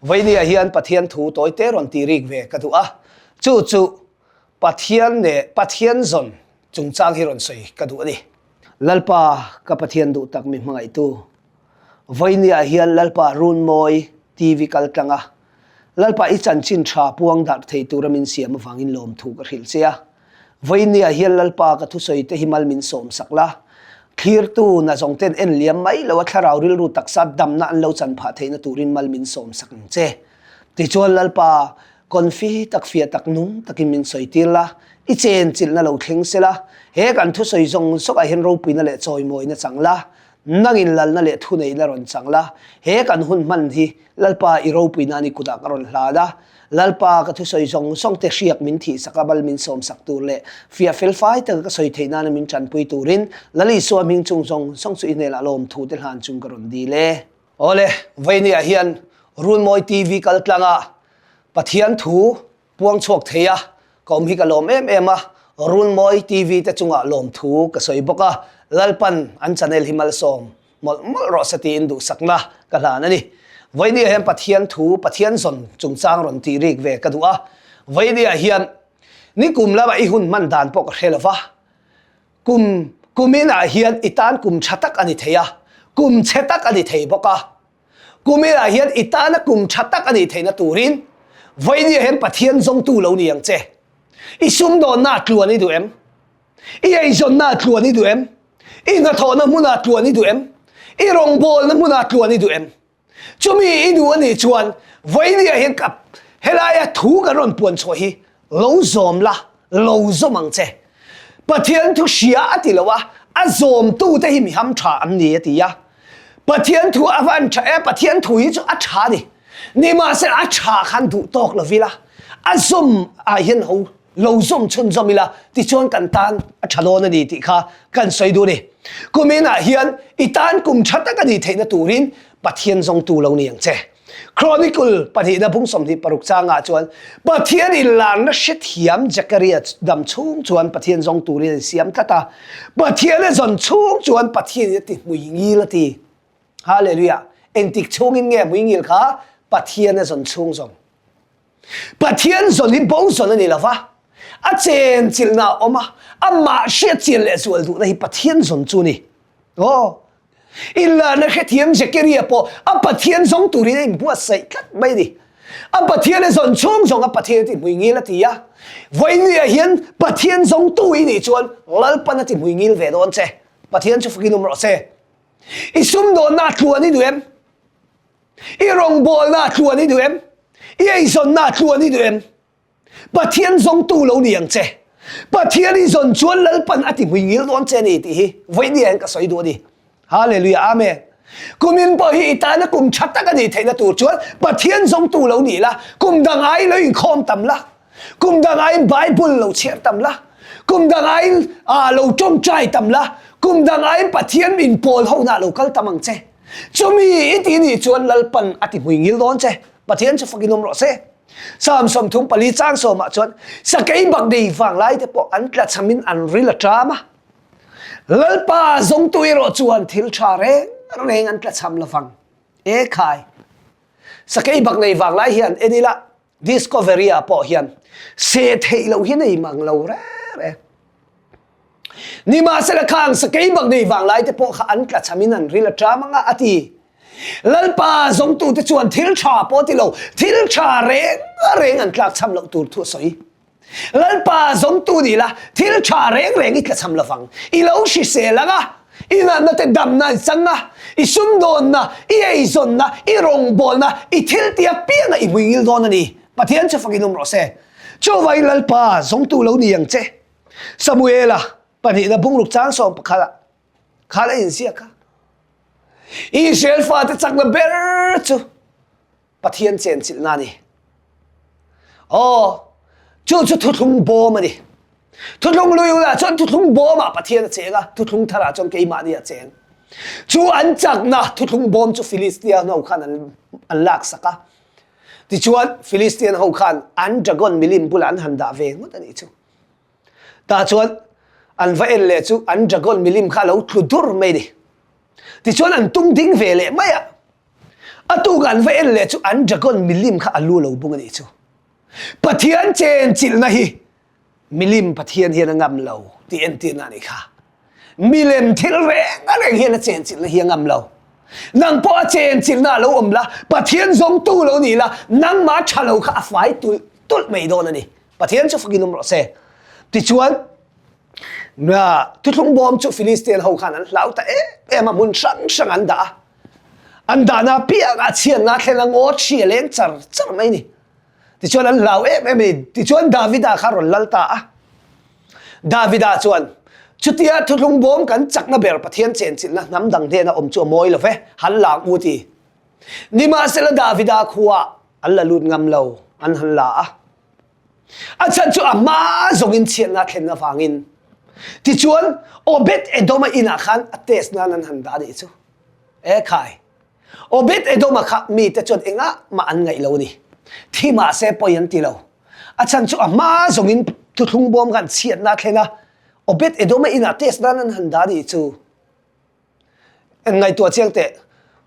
Vawinia hian Pathian thu tawite rawn tih rik ve ka duh a, chu chu Pathian leh Pathian zawn chungchang hi rawn sawi ka duh a ni. Lalpa ka Pathian duh tak mi hmangaihtu, Vawinia hian Lalpa Runmawi TV kal tlang a, Lalpa i chanchin tha puang darh thei tura min siam avangin lawmthu ka hrilh che a. Vawinia hian Lalpa ka thusawi te hi mal min sawm sak la, thlirtu na zawng ten en liam mai lo a thlarau rilru taksa damna an lo chan phah theihna turin mal min sawm sak ang che. Tichuan Lalpa, confi tak fiah tak nung takin min sawi tir la, i chen chilhna lo thleng se la, he kan thusawi zawng zawng ah hian ropuina leh chawimawina chang la, nangin lalna leh thuneihna rawn chang la, he kan hun hman hi Lalpa i ropui nan i kutah ka rawn hlan a, Lalpa ka thusawi zawng zawng te hriak min thihsak a, mal min sawmsak tur leh fiah fel fai taka ka sawi theih nana min tanpui turin Lal Isua hming chung zawng zawng chu i hnenah lawmthu te hlan chung ka rawn dil e. Awle, Vawinia hian Runmawi TV kal tlanga Pathian thu puang chhuak thei a, ka awm hi ka lawm em em a, Runmawi TV te chungah lawmthu ka sawi bawk a, Lalpan an channel hi malsawm mawlh mawlh rawh se tiin duhsakna ka hlan a ni. Vawinia hian Pathian thu, Pathian zawn chungchang rawn tih rik ve ka duh a. Vawinia hian nikum lamah i hun hman dan pawh ka hre lo va, kum kuminah hian i tan kum tha tak a ni thei a, kum chhe tak a ni thei bawk a. Kuminah hian i tana kum tha tak a nih theihna turin vawinia hian Pathian zawngtu lo ni ang che. I sumdawnna tluan i duh em? I eizawnna tluan i duh em? I hnathawhna hmunah tluan i duh em? I rawngbawlna hmunah tluan i duh em? Chumi i duh a nih chuan vawinia hian ka helaia thu kan rawn puan chhuah hi lo zawm la, lo zawm ang che. Pathian thu hria a ti lo a, a zawmtute hi mi ham tha an ni a ti a. Pathian thu a van tha e, Pathian thu hi chu a tha a ni. Nimahsela a tha khan duh tawk lo ila, a zawm ah hian ho lo zawm chhunzawm ila tichuan kan tan a tha dawn a ni tih kha kan sawi duh a ni. Kumin ah hian i tan kum tha tak a nih theihna turin Pathian zawngtu lo ni ang che. Chronicle pahnihna bung 26 changah chuan Pathian inlarna hrethiam Zechariah dam chhung chuan Pathian zawng turin an siam tlat a. Pathian a zawn chhung chuan Pathian in a ti hmuingil a ti. Hallelujah. Engtik chhungin nge hmuingil kha? Pathian a zawn chhung zawng. Pathian zawn hi bo zawn a ni lova, a chenchilhna a awm a, amah hriatchian leh zual duhna hi Pathian zawn chu a ni. Aw, inlarna hrethiam Zechariah pawh a Pathian zawng turin a inbuatsaih tlat mai a ni. A Pathian a zawn chhung zawng a Pathian a ti hmuingil a ti a, vawinia hian Pathian zawngtu i nih chuan Lalpan a ti hmuingil ve dawn che. Pathian chu fakin awm rawh se. I sumdawnna a tluan i duh em? I rawngbawlna a tluan i duh em? I eizawnna a tluan i duh em? Pathian zawngtu lo ni ang che. Pathian i zawn chuan Lalpan a ti hmuingil dawn che a ni tih hi vawinia hian ka sawi duh a ni. Hallelujah Amen. Kumin pawh hi i tana kum tha tak a nih theihna tur chuan Pathian zawngtu lo ni la, kum dang aiin lo inkhawm tam la, kum dang aiin Bible lo chhiar tam la, kum dang aiin lo tawngtai tam la, kum dang aiin Pathian inpawl hona lo kal tam ang che. Chumi i ti nih chuan Lalpan a ti hmuingil dawn che. Pathian chu fakin awm rawh se. Psalm 34 chang sawmah chuan sakei bak nei vanglai te pawh an tlachhamin an ril a ṭam a. Lalpa zawngtu erawh chuan thil ṭha reng reng an tlachham lovang. E khai! Sakei bak nei vanglai hian en ila Discovery ah pawh hian seh theih loh hi nei mang lo reng reng. Nimahsela khang sakei bak nei vanglai te pawh kha an tlachhamin an ril a ṭam anga a ti. Lalpa zawngtute chuan thil ṭha pawh ti lo, thil ṭha reng reng an tlakchham loh tur thu a sawi. Lalpa zawngtu ni la, thil ṭha reng reng i tlachham lovang. I lo hrisel anga, i natna te damna an chang a, i sumdawnna, i eizawnna, i rawngbawlna, i thil ti apianga i hmuingil dawn a ni. Pathian chu fakin awm rawh se. Chuvangin Lalpa zawngtu lo ni ang che. Samuela pahnihna bungruk chang sawm pakhat ah khan a inziak a. Israel fate chakna ber chu Pathian chenchilhna a ni. Aw, chu chu thuthlung bawm a ni. Thuthlung lui hunah chuan thuthlung bawmah Pathian a cheng a, thuthlung tharah chuan keimahni a cheng. Chu an chakna thuthlung bawm chu Philistian ho khan an, an laksak a. Tichuan, Philistian ho khan an dragon milim bulah an han dah ve ngawt a nih chu. Tah chuan an va en leh chu an dragon milim kha a lo tlu dur mai a ni. Tichuan an tung ding ve leh mai a. A tuk an va en leh chu an Dragon milim kha a lu lo bung a nih chu. Pathian chenchilhna hi milim Pathian hian a ngam lo tih entirna a nih kha. Milem thil reng a reng hian a chenchilhna hi a ngam lo. Nang pawh a chenchilhna a lo awm la, Pathian zawngtu lo ni la, nangmah tha lo kha a fai tulh tulh mai dawn a ni. Pathian chu fakin awm rawh se. Tichuan, thuthlung bawm chu Philistian ho khan an hlau ta em em a, hmun hrang hrang an dah a. An dahna apiangah chhiatna thlen a ngaw thi a leng char char mai ni. Tichuan an hlau em em a ni. Tichuan Davida kha rawn lal ta a. Davida chuan, Chutia thuthlung bawm kan chakna ber Pathian chenchilhna hnam dang hnena awm chu a mawi lo ve, han lang u ti. Nimahsela Davida khua an la lut ngam lo, an han la a. A chhan chu a hma zawngin chhiatna thlen avangin. Tichuan Obed-Edoma inah khan a test nan an han dah a nih chu. E khai! Obed-Edoma kha mite chuan engah mah an ngaih lo a ni. Thi mah se pawi an ti lo. A chhan chu a hma zawngin thuthlung bawm khan chhiatna a thlen a, Obed-Edoma inah test nan an han dah a nih chu. Ngaihtuah chiang teh,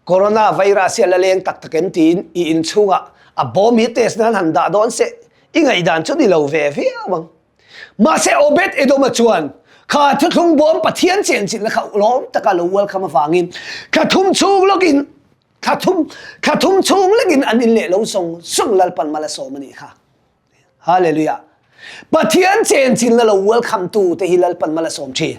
Corona virus hi a la leng tak tak em tiin i inchhungah a bawm hi test nan han dah dawn se i ngaihdan chu ni lo ve viau ang. Mahse Obed-Edoma chuan kha thuthlung bawm Pathian chenchilhna kha lawm taka lo welcome avangin thla thum chhung lawkin thla thum thla thum chhung lekin an in leh lo zawng zawng Lalpan mal a sawm a nih kha. Hallelujah. Pathian chenchilhna lo welcome tu te hi Lalpan mal a sawm thin.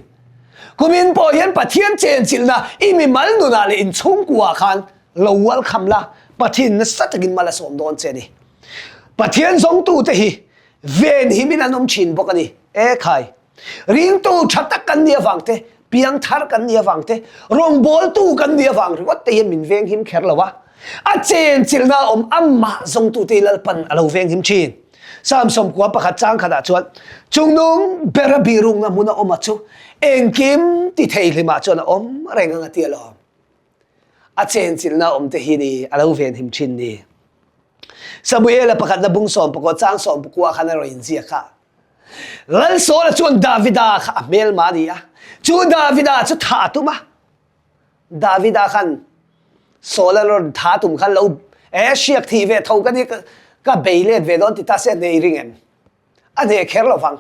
Kumin pawh hian Pathian chenchilhna i mimal nunah leh inchhungkua khan lo welcome la Pathian nasa takin mal a sawm dawn che a ni. Pathian zawngtu te hi venhimin an awm thin bawk a ni. E khai! Ringtu tha tak kan nih avang te, piangthar kan nih avang te, rawngbawltu kan nih avang ringawt te hian min venghim kher lo a. A chenchilhna a awm amah zawngtute hi Lalpan a lo venghim thin. Psalm 11 chang khatah chuan, Chungnung bera birukna hmun a awm a chu engkim ti thei hlimah chuan a awm reng ang a ti alawm. A chenchilhna a awm te hi ni a lo venhim thin ni. Samuela pakhatna bung sawmpakua chang sawmpakua khan a rawn inziak a. Lal Saula chuan Davida kha a hmelma a ni a, chu Davida chu thah a tum a. Davida khan Saula rawn tha tum khan lo e hriak thih ve tho ka ni ka bei let ve dawn ti ta se a hnei ring em? A hneh kher lo vang.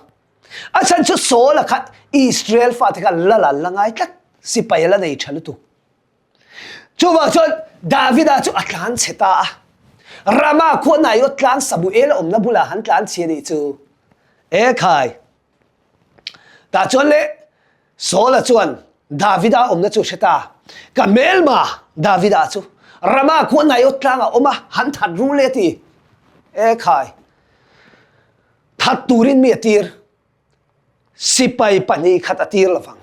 A chhan chu Saula kha Israel fate kha lal an la ngai tlat, sipai a la nei tha lutuk. Chuvang chuan Davida chu a tlan chhe ta a. Rama khua Naiot tlang Samuel a awmna bulah han tlan chhe nih chu. E khai! Tah chuan le Saula chuan Davida awmna chu hre ta. Ka hmelma Davida chu Rama khua Naiot tlang a awm a, han that ru le ti. E khai! That turin mi a tir. Sipai 2 khat a tir lovang.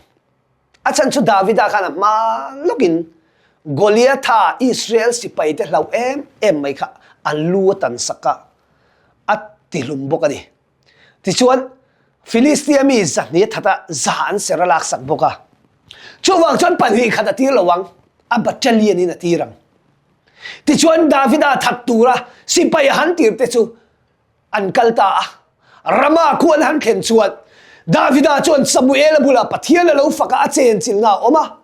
A chhan chu Davida khan a hma lawkin Goliatha Israel sipaite hlauh em em mai kha a lu a tan sak a, a tihlum bawk a ni. Tichuan, Filistia mi zahni a that a, za an ser a lak sak bawk a. Chuvang chuan 2 khat a tir lo ang, a battalion in a tir ang. Tichuan, Davida that tura sipai a han tir te chu an kal ta a. Rama khu an han thlen chuan Davida chuan Samuela bulah Pathian a lo fak a, a chenchilhna a awm a.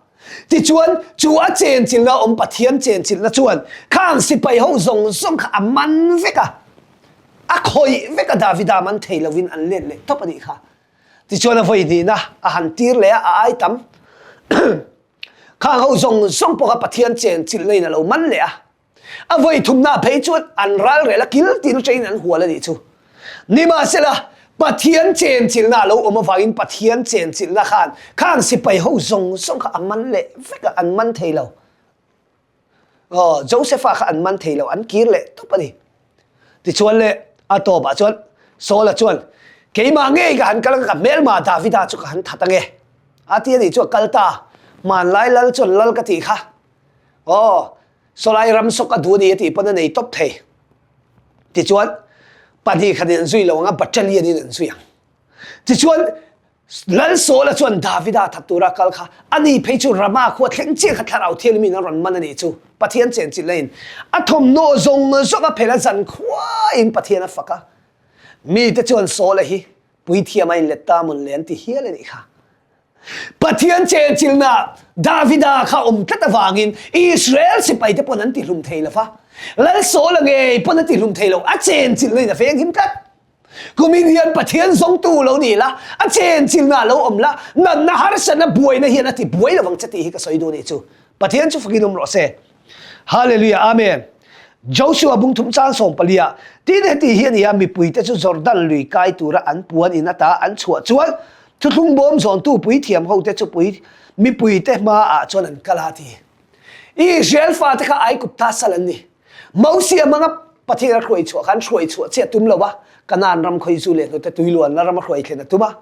Tichuan, chu a chenchilhna awm Pathian chenchilhna chuan khang sipai ho zawng zawng kha a man vek a, a khawih vek a, Davida man thei lovin an let leh tawp a nih kha. Tichuan a vawi hnihna a han tir leh a, a ai tam. Khang ho zawng zawng pawh kha Pathian chenchilhna in a lo man leh a. A vawi thumna phei chuan an ralrel a kil tin atangin an hual a nih chu. Nimahsela, Pathian chenchilhna a lo awm avangin Pathian chenchilhna khan khang sipai ho zawng zawng kha a man leh vek a, an man thei lo. Aw, Josepha kha an man thei lo, an kir leh tawp a ni. Tichuan le, a tawpah chuan Saula chuan, Keimah ngei ka han kal ang, ka hmelma Davida chu ka han that ange. A ti a nih chu a kal ta. Hmanlai lal chuan lal ka tih kha. Aw, sawlai ram sawk a duh a ni a tih pawn a nei tawp thei. Tichuan, 2 khatin an zui lo ang a, battalion in an zui ang. Tichuan, Lal Saula chuan Davida that tura kal kha, ani phei chu Rama khua thleng chiah kha thlarau thianghlim in a rawn man a nih chu. Pathian chenchilh laiin a thawmhnaw zawng zawng a phelh a, zan khuaiin Pathian a fak a. Mite chuan Saula hi puithiam a inlet ta mawn le an ti hial a nih kha. Pathian chenchilna Davida kha awm tlat avangin Israel sipaite pawn an tihlum thei lo va, Lal Saula ngei pawn a tihlum thei lo, a chenchilna in a venghim tlat. Kumin hian Pathian zawngtu lo ni la, a chenchilna lo awm la, natna harsatna buaina hian a ti buai lovang che tih hi ka sawi duh anih chu. Pathian chu fakin awm rawh se. Hallelujah Amen. Joshua bung thum chang sawm palia tin heti hi a ni a, mipuite chu Jordan lui kai tura an puan in ata an chhuah chuan thuthlung bawm zawntu puithiam hote chu pui mipuite hmaah chuan an kal a ti. Israel fate kha Aigupta sal an ni. Mosia hmanga Pathian a hruai chhuah khan hruai chhuah chiah tum lo a, Kanaan ram khawi zu leh hnute tui luanna ram a hruai thlen a tum a.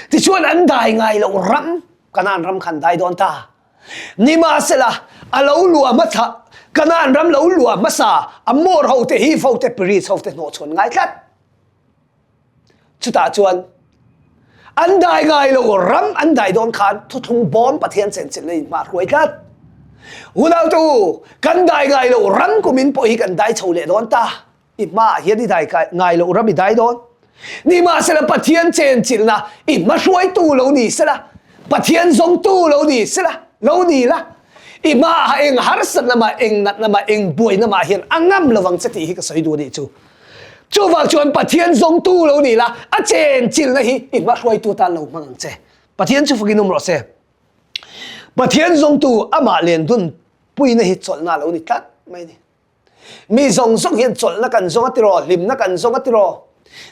Tichuan an dai ngai loh ram Kanaan ram kha an dai dawn ta. Nimahsela, a lo luah hmasa, Kanaan ram lo luah hmasa, Amor hote, Hiv hote, Periz hote hnawhchhawn ngai tlat. Chutah chuan an dai ngai lo ram an dai dawn khan thuthlung bawm Pathian chenchilh na in hma hruai tlat. Unaute u, kan dai ngai lo ram kumin pawh hi kan dai chho leh dawn ta. I hmaah hian i dai ngai loh ram i dai dawn. Nimahsela Pathian chenchilhna i hmahruaitu lo ni sela, Pathian zawngtu lo ni sela, lo ni la, i hmaah eng harsatna mah, eng natna mah, eng buaina mah hian a ngam lovang che tih hi ka sawi duh a nih chu. Chuvang chuan Pathian zawngtu lo ni la, a chenchilhna hi i hmahruaitu atan lo hmang ang che. Pathian chu fakin awm rawh se. Pathian zawngtu amah len dun puina hi chawlhna a lo ni tlat mai a ni. Mi zawng zawng hian chawlhna kan zawng a tiraw, hlimna kan zawng a tiraw.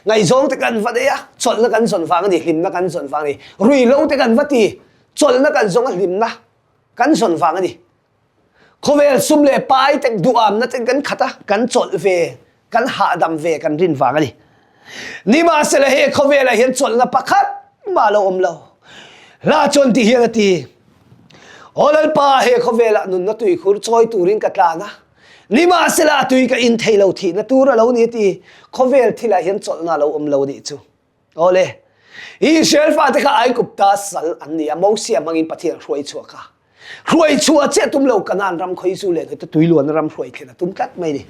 Ngaihzawng te kan va nei a, chawlhna kan zawn vang a ni, hlimna kan zawn vang a ni. Ruihlo te kan va ti, chawlhna kan zawng a, hlimna kan zawn vang a ni. Khawvel sum leh pai te duhamna te kan khat a, kan chawlh ve, kan hahdam ve kan rin vang a ni. Nimahsela he khawvelah hian chawlhna pakhat mah lo awm lo. Hla chuan ti hian a ti, Aw Lalpa, he khawvelah nunna tuikhur chawi turin ka tlan a, nimahsela a tui ka in thei lo thihna tur a lo ni a ti. Khawvel thilah hian chawlhna a lo awm lo a nih chu. Awle, Israel fate kha Aigupta sal an ni a, Mosia hmangin Pathian hruai chhuak a. Hruai chhuah chiah tum lo Kanaan ram khawi zu leh hnuta tui luanna ram hruai thlen a tum tlat mai ni.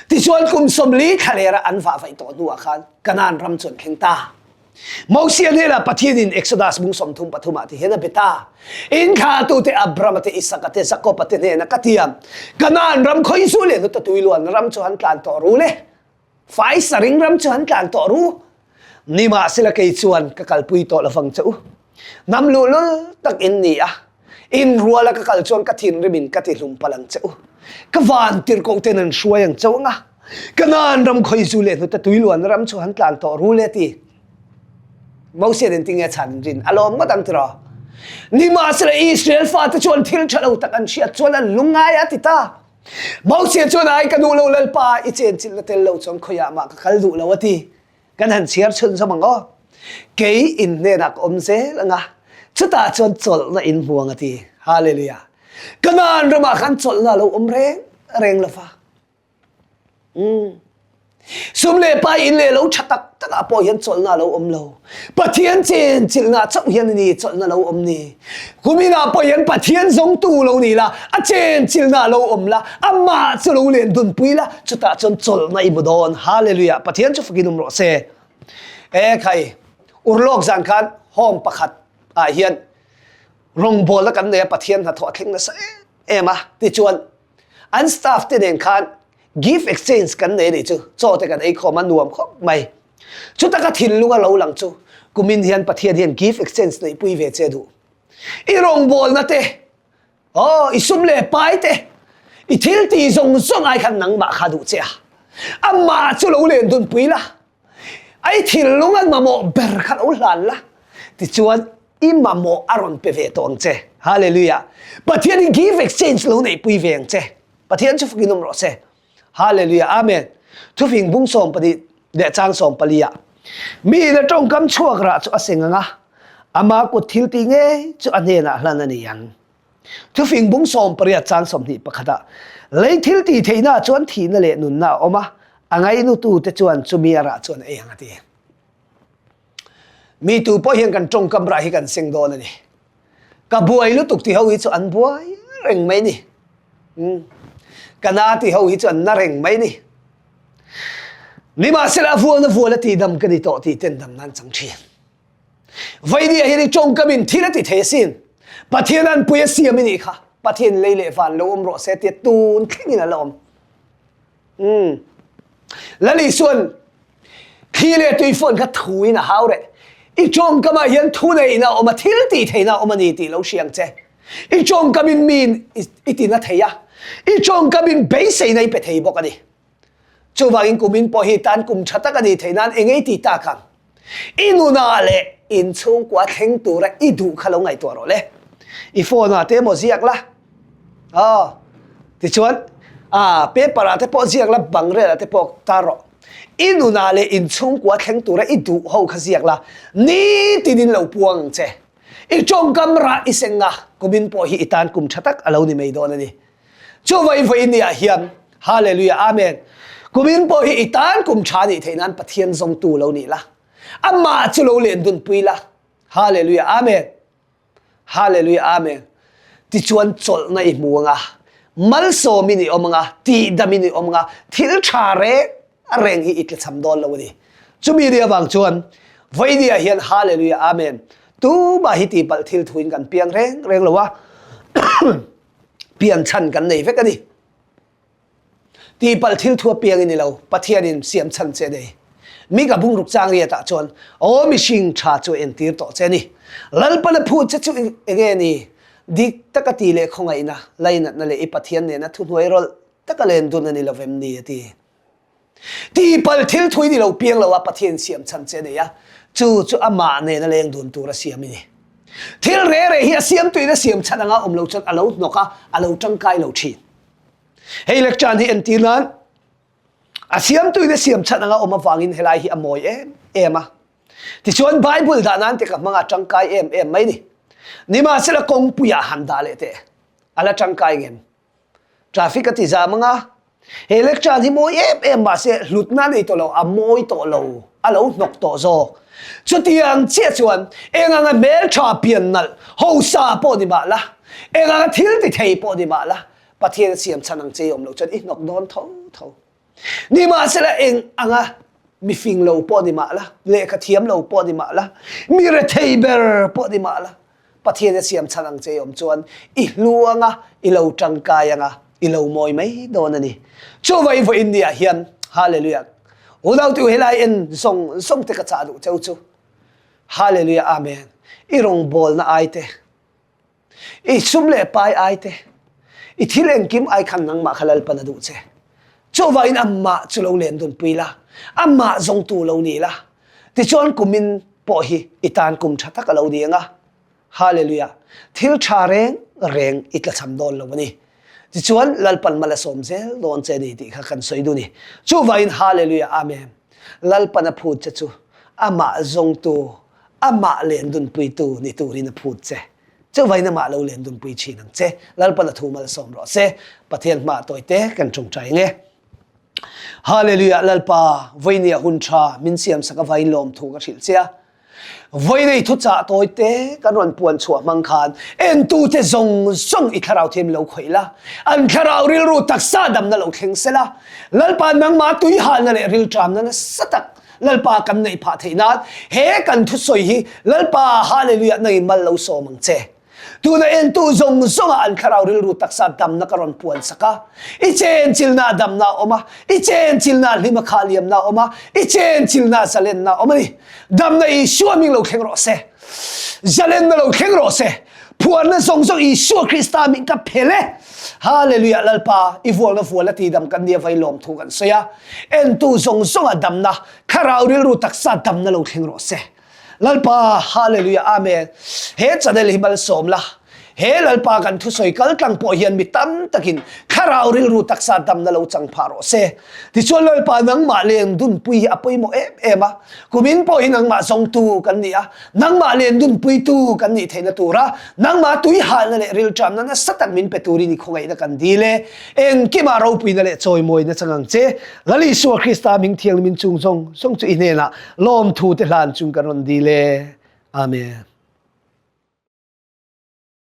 Tichuan kum 40 thlalera an vah vaih tawh hnuah khan Kanaan ram chu an thleng ta. Mosia hnenah Pathianin Exodus bung 33 ah ti hian a be ta. In thlahtute Abraham te, Isaka te, Jakob te hnenah ka tiam. Kanaan ram khawi zu leh hnuta tui luanna ram chu han tlan tawh ru le. Fai saring ram chu han tlan tawh ru. Nimahsela kei chuan ka kalpui tawh lovang che u. Hnam luhlul tak in ni a, in ruala ka kal chuan ka thinrim in ka tihlum palh ang che u. Ka van tirhkoh ten an hruai ang chauh ang a, Kanaan ram khawi zu leh hnuta tui luan ram chu han tlan tawh ru le ti. Moses in tinge chhan rin a lawm ngawt ang tiraw. Nimahsela Israel fate chuan thil tha lo tak an hriat chuan an lungngai a ti ta. Moses chuan ai ka duh lo Lalpa i chenchilhna tel lo chuan khawiah mah ka kal duh lo a ti. Kan han chhiar chhunzawm ang aw. Kei in hnenah ka awm zel anga chutah chuan chawlhna in hmu ang a ti. Hallelujah. Kanaan ramah khan chawlhna a lo awm reng reng lo va. Mm. Sum leh pai in leh lo tha tak tak ah pawh hian chawlhna lo awm lo. Pathian chen chilhna chauh hian ni chawlhna lo awm ni. Kumin ah pawh hian Pathian zawngtu lo ni la, a chen chilhna lo awm la, amah chu lo len dunpui la, chutah chuan chawlhna i hmu dawn. Hallelujah. Pathian chu fakin awm rawh se. E khai, urlawk zan khan home pakhat ah hian rawngbawlna kan nei a, Pathian hnathawh a thleng nasa em em a. Tichuan An staff te nen khan gift exchange kan nei anih chu, chaw te kan ei khawm a nuam khawp mai. Chutaka thinlung a lo lang chu kumin hian Pathian hian gift exchange neihpui ve che duh. I rawngbawlna te, aw i sum leh pai te, i thil tih zawng zawng ai khan nangmah kha duh che a. Amah chu lo len dunpui la, ai thinlung an mamawh ber kha lo hlan la, tichuan i mamawh a rawn pe ve tawh ang che. Hallelujah. Pathian in give exchange lo neih pui ve ang che. Pathian chu fakin awm rawh se. Hallelujah. Amen. Thufing bung sawm pahnih leh chang sawm pali ah mi in a tawngkam chhuak rah chu a seng anga ama kut thil ti ngei chu a hnenah hlan a ni ang. Thufing bung sawm pariat chang 21 ah lei thil ti theihna chuan thihna leh nunna a awm a, a ngainutu te chuan chumi a rah chuan ei ang a ti. Mi tu pawh hian kan tawngkam rah hi kan seng dawn a ni. Ka buai lutuk ti ho hi chu an buai reng mai ni. Ka na ti ho hi chu an na reng mai ni. Nimahsela a vual na vual a ti dam ka ni tawh tih ten dam nan chang thin. Vawinia hian i tawngkamin thil a ti thei asin. Pathian anpui a siam i nih kha. Pathian lei leh van lo awm rawh se tia tun thlengin a la awm. Umm. Lal Isuan thli leh tui fawn kha thuin a hau reh. I tawngkamah hian thu neihna a awm a, thil tih theihna a awm a ni tih lo hria ang che. I tawngkamin miin i tina thei a, i tawngkamin beiseina i pe thei bawk a ni. Chuvangin kumin pawh hi tan kum tha tak a nih theih nan eng ei ti tak ang? I nunah leh inchhungkua thleng tura i duh kha lo ngaihtuah rawh le. I phone ah te emaw ziak la. Aw. Tichuan, ah, paper ah te pawh ziak la, bangrel ah te pawh tar rawh. I nunah leh inchhungkua thleng tura i duh ho kha ziak la, nitinin lo puang ang che. I tawngkam rah i seng a, kumin pawh hi i tan kum tha tak a lo ni mai dawn a ni. Chu vawi vawi ni ah hian Hallelujah Amen. Kumin pawh hi i tan kum tha nih theih nan Pathian zawngtu lo nih la. Amah chu lo len dun pui la. Hallelujah Amen. Hallelujah Amen. Tichuan chawlhna i hmu anga, malsawmin i awm anga, tihdamin i awm anga, thil tha reng reng hi i tlachham dawn lo a ni. Chumi ni avang chuan vawinia hian Hallelujah Amen. Tumah hi tihpalh thil thuin kan piang reng reng lo a. Pian chhan kan nei vek a ni. Tihpalh thil thu apiang i ni lo, Pathianin siam chhan che a nei. Mika bungruk chang riatah chuan, Aw mihring tha chu a entir tawh che a ni. Lalpan a phut che chu enge ni? Dik taka ti leh khawngaihna, lainatna leh i Pathian nena thuhnuai rawlh taka len dun a ni lovem ni? a ti. Tihpalh thil thui ni lo piang lo a Pathian siam chhan che a nei a, chu chu amah nena leng dun tur a siam i ni. Thil re re hi a siamtuin a siam chhan anga awm lo chuan a lo hnawk a, a lo tangkai lo thin. Hei lecture hi entir nan a siamtuin a siam chhan anga awm avangin helai hi a mawi em em a. Tichuan Bible dah nan te ka hmang a tangkai em em mai ni. Nimahsela kawngpuiah han dah leh teh a la tangkai ngem? Traffic a ti zam anga, he lecture hi mawi em em mahse hlutna a nei tawh lo, a mawi tawh lo, a lo hnawk tawh zawk. Chutiang chiah chuan eng anga hmeltha pian nalh hosa pawh ni mah la, eng anga thil ti thei pawh ni mah la, Pathian a siam chhan ang che i awm loh chuan i hnawk dawn tho tho. Nimahsela eng anga mifing lo pawh ni mah la, lehkha thiam lo pawh ni mah la, mi rethei ber pawh ni mah la, Pathian a siam chhan ang che i awm chuan i hlu anga, i lo tangkai anga, i lo mawi mai dawn a ni. Chuvai vawiin ni ah hian Hallelujah! Unau tu helai en zawng zawng te ka chah duh cheu chu. Hallelujah Amen! I rawngbawlna ai te, i sum leh pai ai te, i thil engkim ai khan nangmah kha Lalpan a duh che. Chuvangin amah chu lo len dunpui la, amah zawngtu lo ni la, tichuan kumin pawh hi i tan kum tha tak a lo ni ang a. Hallelujah! Thil tha reng reng i tlachham dawn lo a ni. Tichuan Lalpan mal a sawm zel dawn che a ni tih kha kan sawi duh a ni. Chuvangin Hallelujah! Amen! Lalpan a phut che chu amah zawngtu, amah len dunpuitu ni turin a phut che. Chuvangin amah lo len dunpui thin ang che. Lalpan a thu mal sawm rawh se. Pathian hmaah tawite kan tawngtai ang e. Hallelujah Lalpa vawinia hun tha min siam sak avain lawmthu ka hrilh che a. Vawinei thuchah tawite kan rawn puan chhuah hmang khan entute zawng zawng i thlarau thiam lo khawih la, an thlarau rilru taksa damna lo thleng sela, Lalpa nangmah tuihalna leh rilṭamna nasa tak Lalpa kan neih phah theih nan he kan thusawi hi Lalpa Hallelujah nangin mal lo sawm ang che. Tuna entu zawng zawngah an thlarau rilru taksa damna ka rawn puan sak a. I chenchilna damna a awm a, i chenchilna hlima khah liamna a awm a, i chenchilna zalenna a awm a ni. Damna Isua hming lo thleng rawh se. Zalenna lo thleng rawh se. Phuarna zawng zawng Isua Krista hming ka phel e. Hallelujah Lalpa, i vualna vual a tidam kan nia vai lawmthu kan sawi a. Entu zawng zawngah damna, thlarau rilru taksa damna lo thleng rawh se. Lalpa Hallelujah Amen He channel hi malsawm la He Lalpa kan thusawi kal tlang pawh hian mi tam takin thlarau rilru taksa damna lo chang phah rawh se. Tichuan Lalpa nangmah leng dunpui hi a pawimawh em em a, kumin pawh hi nangmah zawngtu kan ni a, nangmah leng dunpuitu kan nih theihna tura nangmah tuihalna leh rilṭamna nasa tak min pe turin i khawngaihna kan dil e. Engkimah ropuina leh chawimawina chang ang che. Lal Isua Krista hming thianghlimin chung zawng zawng chu i hnenah Lawmthu te hlan chung kan rawn dil e. Amen.